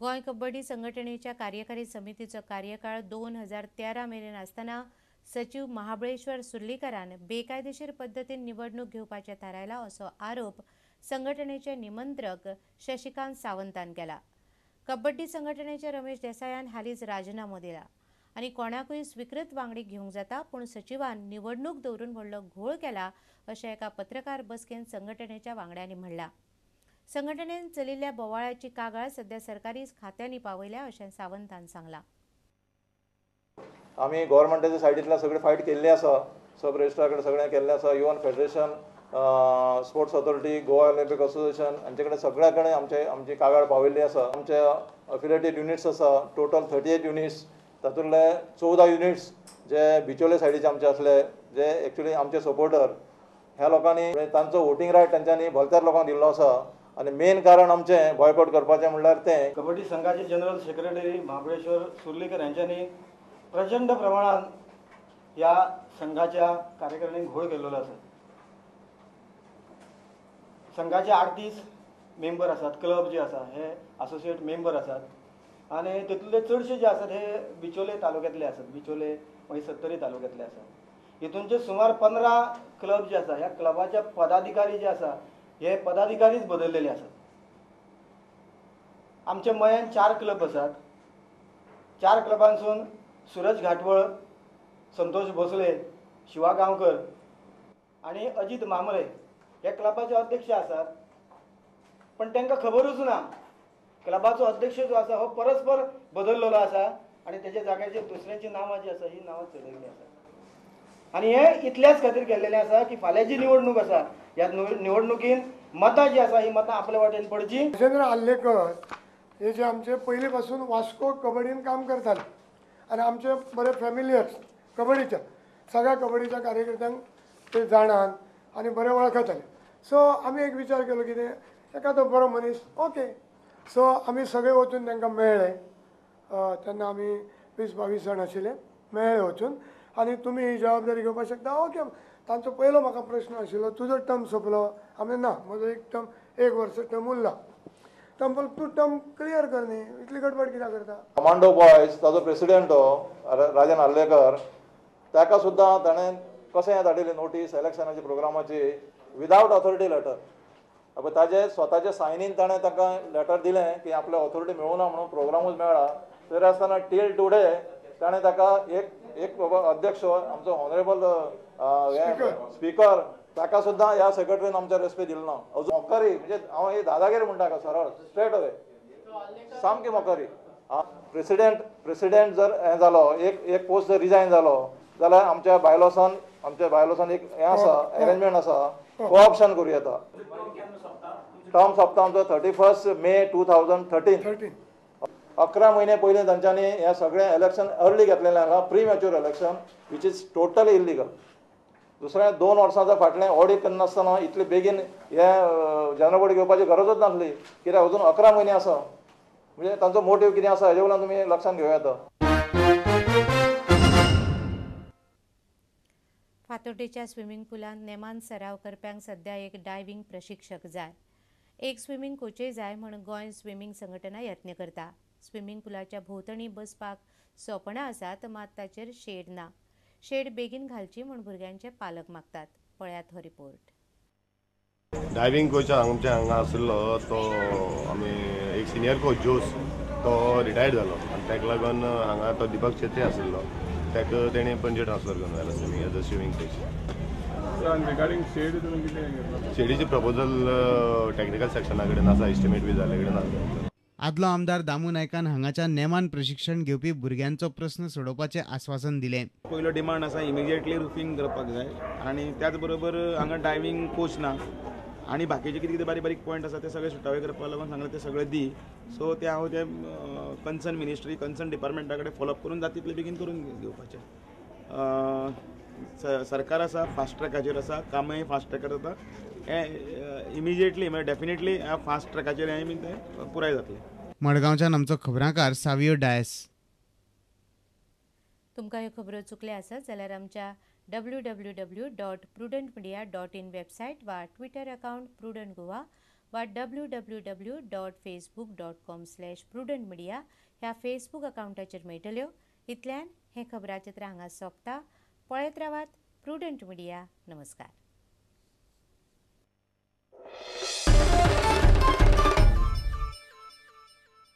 गोंय कबड्डी संघटनेच्या कार्यकारी समितीचो कार्यकाळ 2013 मेरेन आसतना सचिव महाबळेश्वर सुर्लीकरान बेकायदेशीर पद्दतीन निवडणूक घेवपाचें थारायला असो आरोप संघटनेचे निमंत्रक शशिकांत सावंतान केला. कबड्डी संघटनेचे रमेश देसायान हालींच राजीनामो दिला आनी कोणाकूय स्वीकृत वांगडी घेवंक जाता, पूण सचिवान निवडणूक दवरून व्हडलो घोळ केला अशें एका पत्रकार बसकेन संघटनेच्या वांगड्यांनी म्हणलां. संघटनेन चलिल्ल्या बोवाळाची कागाळ सध्या सरकारी खात्यांनी पावयल्या अशें सावंतान सांगलां. आमी गव्हर्मेंटाच्या सायडींतल्यान सगळें फायट केल्ली आसा, सब रजिस्ट्रार कडेन सगळें केल्लें आसा, even federation, sports authority, Goa Olympic association हांचे कडेन सगळ्या कडेन आमचे आमची कागाळ पावयल्ली आसा. आमचे अफिलेटेड युनिट्स आसा, टोटल 38 युनिट्स, तातूंतले 14 युनिट्स जे बिचोले सायडीचे आमचे आसले, जे एक्चुअली आमचे सपोर्टर, ह्या लोकांनी तांचो वोटींग रायट तांच्यांनी भलत्यार लोकांक दिल्लो आसा. आनी मेन कारण आमचें बॉयकॉट करपाचें म्हणल्यार तें कबड्डी संघाचे जनरल सेक्रेटरी महाबळेश्वर सुर्लीकर यांच्यानी प्रचंड प्रमाणात ह्या संघाच्या कार्यकारिणीक घोळ केल्लो आसा. संघाचे 38 मेंबर आसात, क्लब जे आसा हे असोसिएट मेंबर आसात आनी तितूंतले चडशे जे आसात हे बिचोले तालुक्यांतले आसात, बिचोले मागीर सत्तरी तालुक्यांतले आसात. हितूनचे सुमार 15 क्लब जे आसा ह्या क्लबाच्या पदाधिकारी जे आसा हे पदाधिकारीच बदललेले आसात. आमच्या मयान 4 क्लब आसात. 4 क्लबांसून सूरज घाटवळ, संतोष भोसले, शिवा गांवकर आनी अजीत मामरे हे क्लबाचे अध्यक्ष आसात, पण तांकां खबरूच ना क्लबाचो अध्यक्ष जो आसा हो परस्पर बदललेलो आसा आनी तेच्या जाग्याचेर दुसऱ्यांची नांवां जी आसा ही नांवां चलयल्लीं आसा. आनी हें इतल्याच खातीर केल्लेलें आसा की फाल्यां जी निवडणूक आसा ह्या निवडणुकीन मतां जी आसा ही मतां आपल्या वाटेन पडची. राजेंद्र आर्लेकर हे जे आमचे पयलीं पासून वास्को कबड्डीन काम करताले आनी आमचे बरे फॅमिलियर्स कबड्डीच्या सगळ्या कबड्डीच्या कार्यकर्त्यांक ते जाणात आनी बरे वळखताले. सो आमी एक विचार केलो कितें एखादो बरो मनीस, ओके. सो आमी सगळे वचून तांकां मेळ्ळे, तेन्ना आमी 20-22 जाण आशिल्ले, मेळ्ळे वचून आनी तुमी ही जबाबदारी घेवपाक शकता, ओके. तांचो पयलो म्हाका प्रश्न आशिल्लो, तुजो टर्म सोंपलो? आमी ना, म्हजो एक टर्म, 1 वर्स टर्म उरला. तो म्हणलो तूं टर्म क्लियर कर न्ही, इतली गडबड कित्याक करता? कमांडो बॉयज ताजो प्रेसिडेंट हो राजन आर्लेकर, ताका सुद्दां ताणें कशें धाडिल्ली नोटीस इलेक्शनाची प्रोग्रामाची विदावट ऑथॉरिटी लेटर. अब ताजे स्वताचे सायनीन ताणें ताका लेटर दिलें की आपल्या ऑथॉरिटी मेळूना म्हणून प्रोग्रामूच मेळ्ळा, तरी आसतना टील टुडे ताणें ताका एक एक बाबा अध्यक्ष आमचो ऑनरेबल स्पीकर ताका सुद्दां ह्या सेक्रेटरीन आमच्या रेस्पेद दिलो ना. अजून मोकरी म्हणजे हांव ही दादागिरी म्हणटा का सरळ स्ट्रेट अवे सामकी मोकरी. प्रेसिडेंट जर हें जालो, एक एक पोस्ट जर रिजायन जालो जाल्यार आमच्या बायलॉसान एक हें आसा, अरेंजमेंट आसा, कोऑप्शन करूं येता. टर्म सोंपता आमचो 31 मे 2013. 11 म्हयने पयलीं तांच्यांनी हें सगळें इलेक्शन अर्ली घेतलेलें आसा, premature election which is totally illegal. दुसरें 2 वर्सांच्या फाटलें ऑडीट करनासतना इतले बेगीन हे जनरल बॉडी घेवपाची गरजूच नासली, कित्याक अजून 11 म्हयने आसा. म्हणजे तांचो मोटीव कितें आसा हेजे वयल्यान तुमी लक्षांत घेवं येता. फातोड्डेच्या स्विमींग पुलांत नेमान सराव करप्यांक सध्या एक डायव्हींग प्रशिक्षक जाय, एक स्विमींग कोचूय जाय म्हूण गोंय स्विमींग संघटना यत्न करता. स्विमींग पुलाच्या भोंवतणी बसपाक सोपणां आसात, मात ताचेर शेड ना. शेड बेगीन घालची म्हूण भुरग्यांचे पालक मागतात. पळयात हो रिपोर्ट. डायव्हींग कोच आमच्या हांगा आशिल्लो तो आमी एक सिनियर कोच जोस, तो रिटायर्ड जालो आनी ताका लागून हांगा तो दीपक छेत्री आशिल्लो, ताका तेणें पणजे ट्रान्सफर करून घालो swimming as a swimming coach. Regarding shade तुमी कितें? शेडीचे प्रपोजल टॅक्निकल सेक्शना कडेन आसा, एस्टिमेट बी जाल्ले कडेन आसा. आदलो आमदार दामू नायकान हांगाच्या नेमान प्रशिक्षण घेवपी भुरग्यांचो प्रस्न सोडोवपाचें आस्वासन दिलें. पयलो डिमांड आसा इमिजिएटली रुफींग करपाक जाय आनी त्याच बरोबर हांगा डायव्हींग कोच ना आनी बाकीचे कितें कितें बारीक बारीक पॉयंट आसा ते सगळे सुटावे करपाक लागून सांगलें ते सगळे दी. सो ते हांव ते कन्सर्न मिनिस्ट्री कन्सर्न डिपार्टमेंटा कडेन फॉलोअप करून जाता तितले बेगीन करून घेवपाचें. सरकार आसा फास्ट ट्रॅकाचेर आसा, कामय फास्ट ट्रॅकार जाता, हें इमिजिएटली म्हणजे डेफिनेटली फास्ट ट्रॅकाचेर हें बीन तें पुराय जातलें. मडगांवच्यान आमचो खबराकार सावियो डायस. तुमकां ह्यो खबरो चुकल्या आसत जाल्यार आमच्या www.prudentmedia.in website वा ट्विटर अकाउंट प्रुडंट गोवा वा www.facebook.com/prudentmedia ह्या फेसबूक अकावंटाचेर मेळटल्यो. इतल्यान हें खबराचित्र हांगा सोंपता. पळयत रावात प्रुडंट मिडिया. नमस्कार.